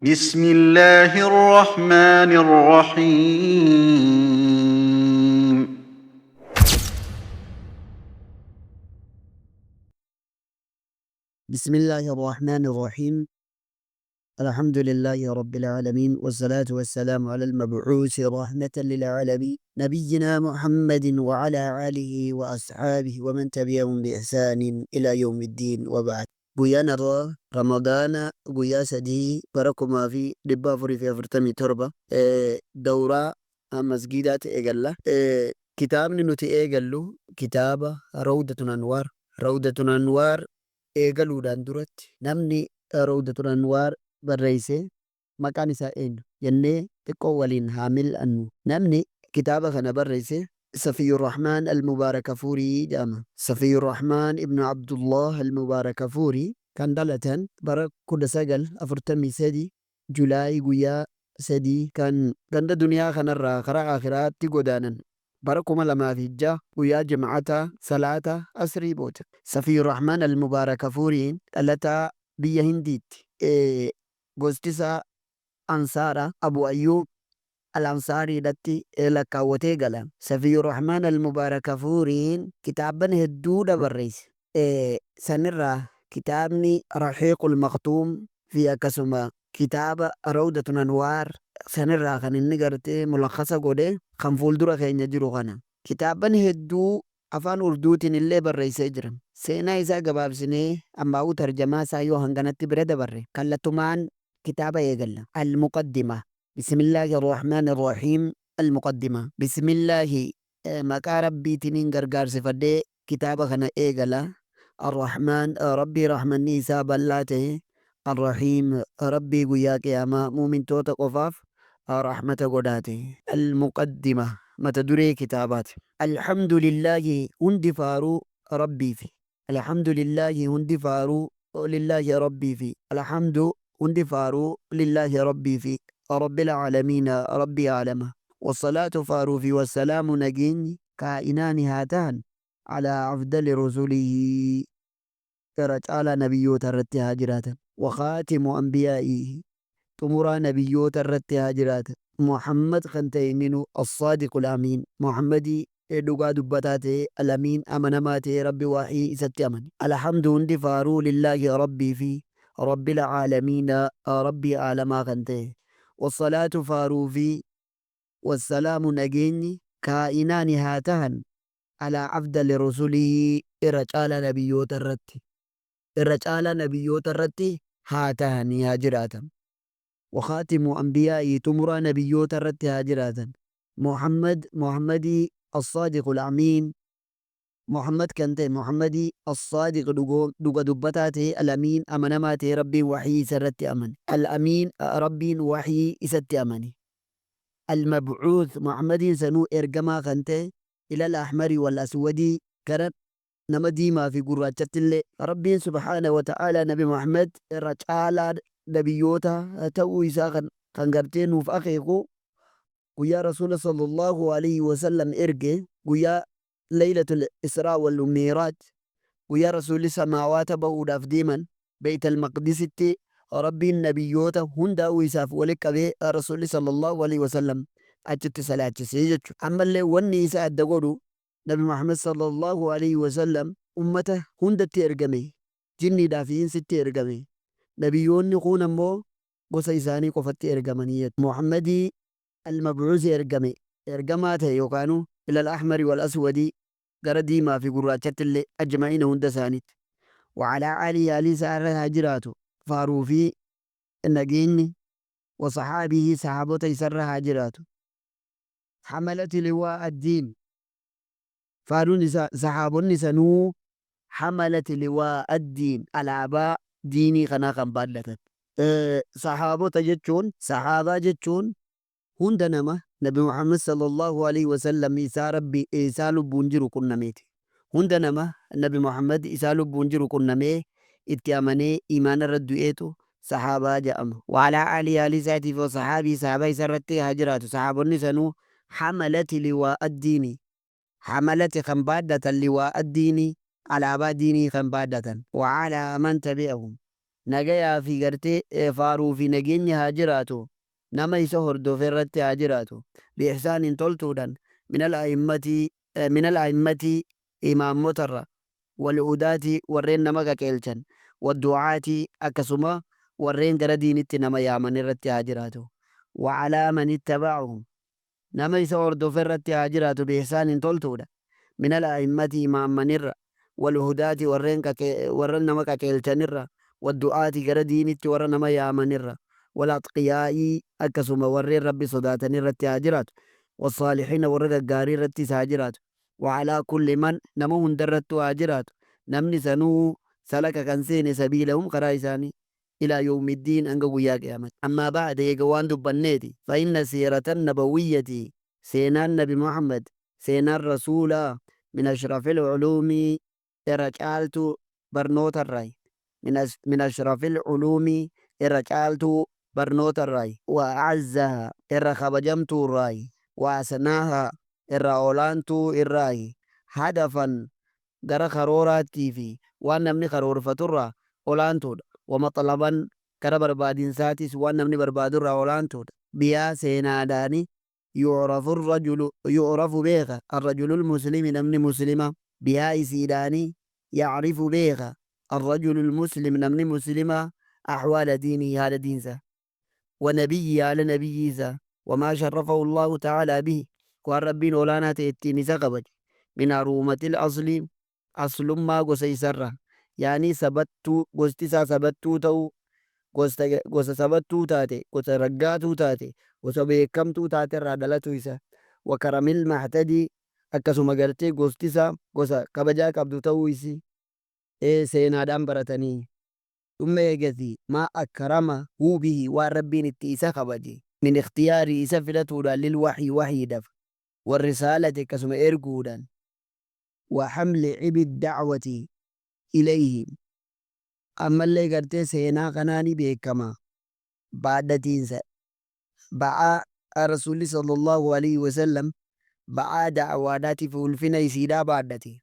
بسم الله الرحمن الرحيم. بسم الله الرحمن الرحيم. الحمد لله رب العالمين، والصلاة والسلام على المبعوث رحمة للعالمين، نبينا محمد وعلى آله وأصحابه ومن تبعهم بإحسان إلى يوم الدين، وبعد. Guyyaan har'aa Ramadaana guyyaa 3 bara 1447 dawraa masgiidaatti eegalla. Kitaabni nuti eegallu kitaaba Rawdatun Anwaar. Rawdatun Anwaar eegaluudhaan duratti namni Rawdatun Anwaar barreesse maqaan isaa eenyu jennee xiqqoo waliin haa mil'annu. Namni kitaaba kana barreesse Safiyurrahmaan Al-Mubaarakafuurii jedhama. Safiyurrahmaan Ibnu Abdullah Al-Mubaarakafuurii kan dhalatan bara 1943 Julaay guyyaa 3, kan ganda duniyaa kanarraa karaa aakhiraatti godaanan bara 2006 guyyaa Jim'ataa salaata Asrii booda. Safiyurrahmaan Al-Mubaarakafuuriin dhalataa biyya Hindiitti. Gosti isaa Ansaara, Abu Ayyuub Al-Ansaariidhatti lakkaawwatee gala. Safiyurrahmaan Al-Mubaarakafuuriin kitaabban hedduudha barreesse. Sanirraa kitaabni Rahiiqul Makhtuum fi akkasuma kitaaba Rawdatun Anwaar, sanirraa kan inni gartee mulakhasa godhe kan fuuldura keenya jiru kana. Kitaabban hedduu afaan Urduutiin illee barreessee jira. Seenaa isaa gabaabsinee ammaa'uu tarjamaa isaa yoo hanganatti bira dabarre, kallattumaan kitaaba eegalla. Al-Muqaddima. Bismillaahi Arrahmaani Arrahiim. Al-Muqaddima. Bismillaahi, maqaa Rabbiitiniin gargaarsifadhee kitaaba kana eegala. Arrahmaan, Rabbii rahmanni isaa bal'aa ta'e. Arrahiim, Rabbii guyyaa qiyaamaa mu'mintoota qofaaf rahmata godhaate. Al-Muqaddima, mata duree kitaabaati. Alhamdulillaahi, hundi faaruu Rabbiifi. Alhamdulillaahi, hundi faaruu lillaahi Rabbiifi. Alhamdu, hundi faaruu lillaahi Rabbiifi. Rabbil aalamiina, Rabbii aalama. Wassalaatu, faaruufi, wassalaamu, nageenyi, kaa'inaani haa tahan, alaa afdali rusulihi, irra caalaa nabiyyoota irratti haa jiraatan. Wa khaatimu anbiyaa'ihi, xumuraa nabiyyoota irratti haa jiraatan. Muhammad kan ta'e inninuu as-saadiqul amiin, Muhammadii dhugaa dubbataa ta'e, al-amiin, amanamaa ta'e, Rabbi wahyii isatti amane. Alhamdu, hundi faaruu, lillaahi, Rabbii fi Rabbil aalamiina, Rabbii aalamaa kan ta'e. Wassalaatu, faaruu fi, wassalaamu, nageenyi, kaa'inaani haa tahan, alaa afdali rusulihi, irra caalaa nabiyyoota irratti, irra caalaa nabiyyoota irratti haa tahanii haa jiraatan. Wa khaatimu anbiyaa'ihi, xumuraa nabiyyoota irratti haa jiraatan. Muhammad, Muhammadii, as-saadiqul amiin, Muhammad kan ta'e, Muhammadii as-saadiq, dhuga dubbataa ta'e, al-amiin, amanamaa ta'e, Rabbiin wahyii isa irratti amane. Al-amiin, Rabbiin wahyii isatti amane. Al-mab'uuth, Muhammadiin sanuu ergamaa kan ta'e, ilal ahmari wal aswadii, gara nama diimaa fi gurraachatti illee. Rabbiin subhaanahu wa ta'aalaa Nabi Muhammad irra caalaa nabiyyoota ta'uu isaa kan gartee nuuf akeeku guyyaa Rasuula sallallaahu alayhi wa sallam erge, guyyaa Laylatul Israa wal Mi'raaj, guyyaa Rasuulli samaawaata bahuudhaaf deeman Beytal Maqdisitti Rabbiin nabiyyoota hundaa'uu isaaf wali qabee Rasuulli sallallaahu alayhi wa sallam achitti salaachisee jechuudha. Ammallee wanni isa adda godhu Nabi Muhammad sallallaahu alayhi wa sallam ummata hundatti ergame, jinniidhaa fi insitti ergame. Nabiyyoonni kuun ammoo gosa isaanii qofatti ergamanii jechuudha. Muhammadii al-mab'uusi ergame, ergamaa ta'e yookaanuu ilal ahmari wal aswadii, gara diimaa fi gurraachatti illee, ajma'iina, hunda isaaniitti. Wa alaa aalihi, aalii isaa irra haa jiraatu faaruu fi nageenyi, wa sahaabihi, sahaabota isarra haa jiraatu. Hamalati liwaa ad-diin, faaruun isaa sahaabonni sanuu, hamalati liwaa ad-diin, alaabaa diinii kanaa kan baadhatan. Sahaabota jechuun, sahaabaa jechuun hunda nama Nabi Muhammad sallallahu alaihi wasallam isaa Rabbi isaa lubbuun jiru qunnameeti. Hunda nama Nabi Muhammad isaa lubbuun jiru qunnamee itti amanee imaana irra du'eetu sahaabaa jedhama. Wa alaa aalii, aalii isaatiif, wa sahaabii, sahaaba isa irratti haa jiraatu. Sahaabonni sanuu hamalati liwaa ad-diini, hamalati kan baadhatan, liwaa ad-diini, alaabaa diinii kan baadhatan. Wa alaa man tabi'ahum. Nagayaa fi gartee faaruu fi nageenyi haa jiraatu, nama isa hordofe irratti haa jiraatu, bi-ihsaanin toltuudhaan, minal a'immatii minal a'immatii imaammotarra, wal hudaati warreen nama qaqeelchan, waddu'aati akkasuma warreen gara diinitti nama yaaman irratti haa jiraatu, wa alaa man ittaba'ahum nama isa hordofe irratti haa jiraatu, bi-ihsaanin toltuudha, minal a'immatii imaammanirra, wal hudaati warreen warra nama qaceelchanirra, waddu'aati gara diinitti warra nama yaamanirra, wal atqiyaa'ii akkasuma warreen Rabbi sodaatanirratti haa jiraatu, wassaalihiina warra gaggaarii irrattis haa jiraatu, wa alaa kulli man nama hundarrattuu haa jiraatu, namni sanuu salaka kan seene sabiilahum karaa isaanii ilaa yawmiddiin hanga guyyaa qiyaamatti. Ammaa ba'da eega waan dubbanneeti, fa inna siiratan nabawiyyati seenaan nabi Muhammad, seenaan Rasuulaa, min ashrafil uluumi irra caaltuu barnootarraayi, min ashrafil uluumi irra caaltuu barnootarraayi, wa a'azzahaa irra kabajamtuurraayi, wa asnaahaa irra olaantuu irraayi, hadafan gara karooraattii fi waan namni karoorfaturraa olaantuudha, wa maxlaban gara barbaadinsaatis waan namni barbaadurraa olaantuudha. Bihaa seenaadhaani yu'rafu rajulu yu'rafu beeka arrajulul muslimi namni muslima bihaa isiidhaani ya'rifu beeka arrajulul muslim namni muslima ahwaala diinihi haala diinsaa wa nabiyyi haala nabiyyii isaa wamaa sharrafahu Allaahu ta'aalaa bihi waan Rabbiin olaanaa ta'e ittiin isa kabaje min haruumatil asli aslummaa gosa isarraa yaanii sabattuu gosti isaa sabattuu ta'uu gosta gosa sabattuu taate gosa raggaatuu taate gosa beekamtuu taate irraa dhalatuu isaa wa karamil mahtadii akkasuma gartee gosti isaa gosa kabajaa qabdu ta'uu isii seenaadhaan baratanii. Thumma eegasii maa akrama huu bihi waan Rabbiin itti isa kabaje min ikhtiyaarii isa filatuudhaan lil waxyi waxyiidhaf warrisaalati akkasuma erguudhaan wa hamli cibi da'wati ilayhi ammallee gartee seenaa kanaani beekama baadhatiinsa ba'aa Rasuulli sallallahu aleyhi wasallam ba'aa da'waadhaatiif ulfina isiidhaa baadhate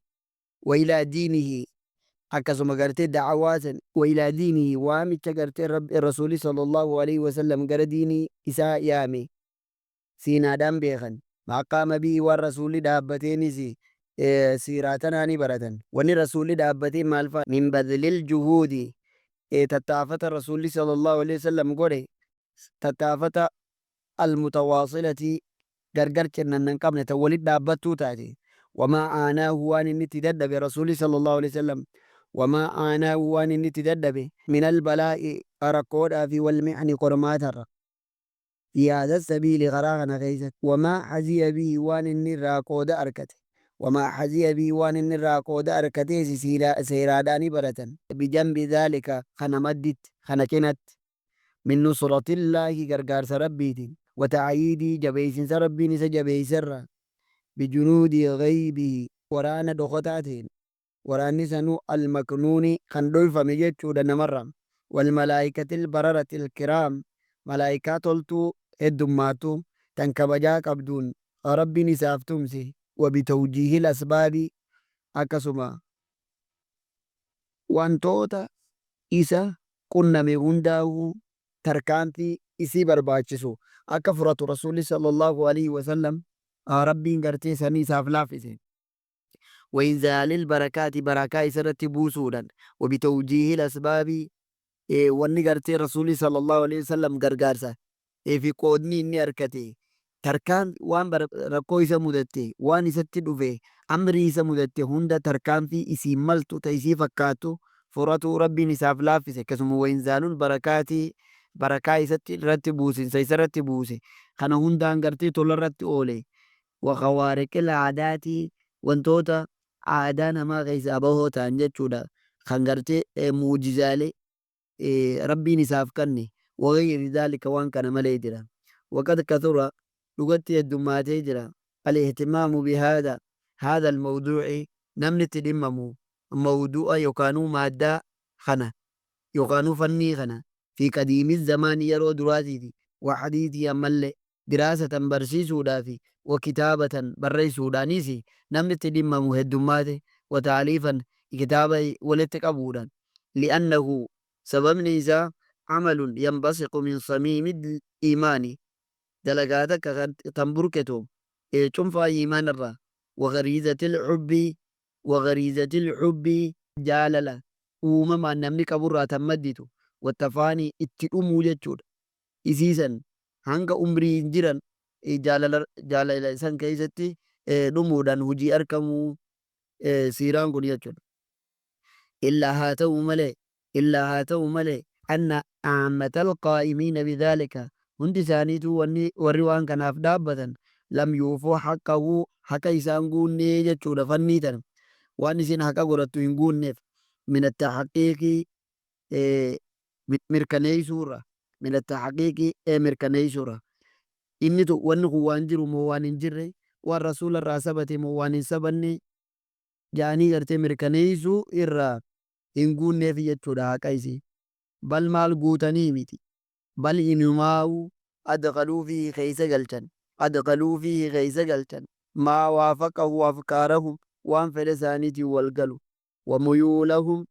wa ilaa diinihi akkasuma gartee da'waa san wa ilaa diinihi waamicha gartee Rasuulli sallallahu aleyhi wasallam gara diinii isaa yaame seenaadhaan beekan. Maa qaama bihi waan Rasuulli dhaabbateenis siiraa tanaa ni baratan. Wanni Rasuulli dhaabbateen maal fa'a? Min badlil juhuudi tattaafata Rasuulli sallallahu aleyhi wasallam godhe tattaafata almutawaasilati gargar cinnanna hin qabne tan walitti dhaabbattuu taate. Wamaa aanaahu waan inni itti dadhabe Rasuulli sallallahu aleyhi wasallam wamaa aanaahu waan inni itti dadhabe minal balaa'i rakkoodhaa fi wal mihni qormaatarra. Fii haadha sabiili karaa kana keessatti. Wamaa haziya bihi waan inni irraa qooda arkate. Wamaa haziya bihi waan inni irraa qooda arkateesi seeraadhaani baratan. Bijanbi dhaalika kana madditti, kana cinatti. Min nusratillaahi gargaarsa Rabbiitiin. Wa ta'yiidii jabeeysinsa Rabbiin isa jabeeyserraa. Bijunuudi ghaybihi waraana dhokataa ta'een. Waraanni sanuu al-maknuuni kan dhoyfame jechuudha namarraa. Wal-malaa'ikatil bararatil kiraam malaaykaa toltuu heddummaattu tan kabajaa qabduun Rabbiin isaaf tumse. Wa bitawjiihil asbaabi akkasuma wantoota isa qunname hundaahuu tarkaanfii isii barbaachisu akka furatu Rasuulli sallallaahu aleyhi wasallam Rabbiin gartee sanii isaaf laaffise. Wa inzaalil barakaati barakaa isarratti buusuudhaan, wa bitawjiihil asbaabi wanni gartee Rasuulli sallallaahu aleyhi wasallam gargaarsa fi qoodni inni arkate tarkaan waan rakkoo isa mudatte waan isatti dhufe amrii isa mudatte hunda tarkaanfii isiin maltu ta isii fakkaattu furatuu Rabbiin isaaf laaffise. Akkasuma wa inzaalul barakaati barakaa isatti irratti buusinsa isarratti buuse kana hundaan gartee tolarratti oole. Wa khawaariqil aadaati wantoota aadaa namaa keessaa bahoo ta'an jechuudha kan gartee mu'jizaalee Rabbiin isaaf kanne wa ghayri dhaalika waan kana malee jira. Waqad kathura dhugatti heddummaatee jira al-ihtimaamu bihaadha haadha al-mawduu'i namni itti dhimmamu mawduu'a yookaanuu maaddaa kana yookaanuu fannii kana fi qadiimi zamaani yeroo duraatiifi wa hadiithii ammallee diraasatan barsiisuudhaafi wa kitaabatan barreessuudhaaniis namni itti dhimmamu heddummaate wa ta'aliifan kitaaba walitti qabuudhaan li'annahu Sababni isaa camalun yanbasiqu min samiimi iimaani, dalagaa takka tan burqetu cunfaa iimaanarraa, wagariizatil hubbii, wagariizatil hubbii, jaalala uumamaan namni qaburraa tan madditu, wattafaanii, itti dhumuu jechuudha. Isiisan hanga umriin jiran jaalala jaalala san keessatti dhumuudhaan hujii arkamuu siiraan kun jechuudha. Illaa haa ta'u malee, illaa haa ta'u malee, anna aammatal qaa'imiina bidhaalika, hundi isaaniituu wanni warri waan kanaaf dhaabbatan, lam yuufuu haqqahu, haqa isaan guunnee jechuudha. Fannii tana waan isin haqa godhattu hin guunneef, min attaxqiiqii, mirkaneeysuurra, min attaxqiiqii, mirkaneeysuurra, inni tu wanni kun waan jiru moo waan hin jirre, waan rasuula irraa sabate moo waan hin sabanne ja'anii gartee mirkaneeysuu irraa hin guunneef jechuudha haqa isii. Bal maal guutanii miti, bal inumaa'u adkhaluu fiihi, keeysa galchan, adkhaluu fiihi, keeysa galchan, maa waafaqahu afkaarahum, waan fedha isaaniitiin wal galu, wa muyuulahum,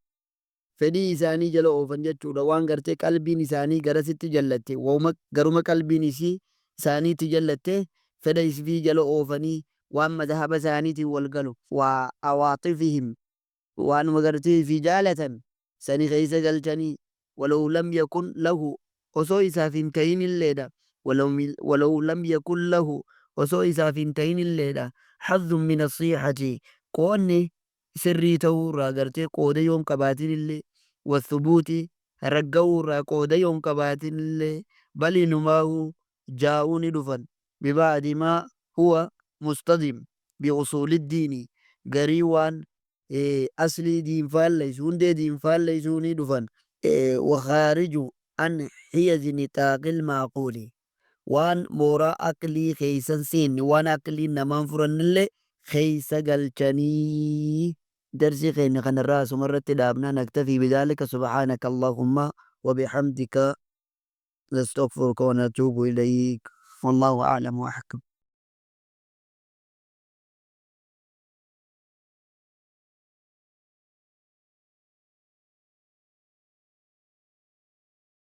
fedhii isaanii jala oofan jechuudha. Waan gartee qalbiin isaanii garasitti jallatte, wahuma garuma qalbiin isii isaaniitti jallatte fedha isfii jala oofanii, waan madhaba isaaniitiin wal galu, wa awaaxifihim, waanuma gartee ifii jaalatan sani keessa galchanii, walaw lam yakun lahu, osoo isaaf hin ta'inilleedha, walaw lam yakun lahu, osoo isaaf hin ta'inilleedha, hazzun min assihati, qoonni sirrii ta'uu irraa gartee qooda yoon qabaatinillee, wathubuuti, ragga'uu irraa qooda yoon qabaatinillee, bal inumaahuu jaa'uu, ni dhufan, biba'di maa huwa mustadim bi usuuliddiini, garii waan aslii diin faalleysu, hundee diin faalleysuu ni dhufan, wakhaariju an hiyazi nixaaqil ma'quuli, waan mooraa aqlii keeysan seenne, waan aqliin namaan furannillee keeysa galchanii. Darsii keenya kanarraa asuma irratti dhaabna. Naktafii bidaalika. Subhaanaka allahumma wabihamdika, nastaghfiruka wa natuubu ilayk, wallahu a'lam wa ahkam.